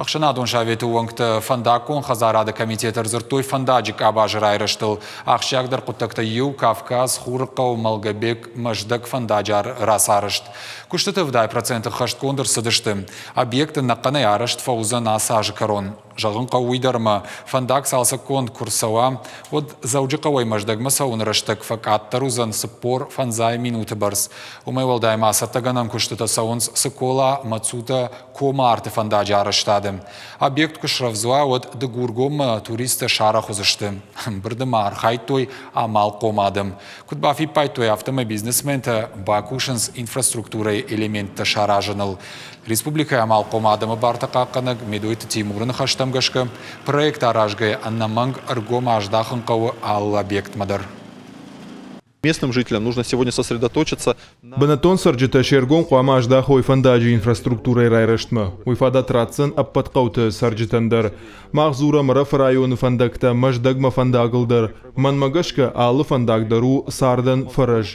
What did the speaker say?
Ӕхсӕнадон советы уӕнгтӕ фӕндаггон хӕдзарады комитеты ӕрдзырдтой фӕндаджы къабазы райрӕзтыл. Ахсджиагдӕр хъуыддӕгтӕй иу Кавказ, Хурыхъӕу, Мӕлгӕбег, Мӕздӕг фӕндаджы рацарӕзт. Куыстыты 70% ӕххӕстгонд ӕрцыдысты. Объект ӕнӕхъӕнӕй арӕзт фӕуыдзӕн ацы азы кӕрон. Зӕгъын хъӕуы уый дӕр ӕмӕ фӕндаг цалцӕггонд куы рцӕуа, уӕд Дзӕуджыхъӕуӕй Мӕздӕгмӕ цӕуыны рӕстӕг фӕкъаддӕр уыдзӕн 45 минуты бӕрц. Уымӕй уӕлдай ма цӕттӕгӕнӕн куыстытӕ цӕуынц Цыкола, Мацутӕ, Комы-Арты фӕндаджы арӕзтады. Объект куы срӕвдз уа, уӕд Дыгургоммӕ туристтӕ сарӕх уыдзысты. Ӕмбырды ма архайдтой амалхъом адӕм. Куыд бафиппайдтой, афтӕмӕй бизнесментӕ бакусынц инфраструктурӕйы элементтӕ саразыныл. Республикӕйы амалхъом адӕмы бартӕ хъахъхъӕнӕг Медойты Тимуры ныхӕстӕм гӕсгӕ, проект аразгӕйӕ ӕнӕмӕнг ӕргом аздахын хъӕуы алы объектмӕ дӕр. Местным жителям нужно сегодня сосредоточиться. Бынӕттон цӕрджытӕ се ргом хъуамӕ аздахой фӕндаджы инфраструктурӕйы райрӕзтмӕ. Уый фадат ратдзӕн ӕппӕт хъӕуты цӕрджытӕн дӕр. Мах дзурӕм Ӕрӕфы районы фӕндӕгтӕ Мӕздӕгмӕ фӕндагыл дӕр. Мӕнмӕ гӕсгӕ, алы фӕндаг дӕр у цардӕн фӕрӕз.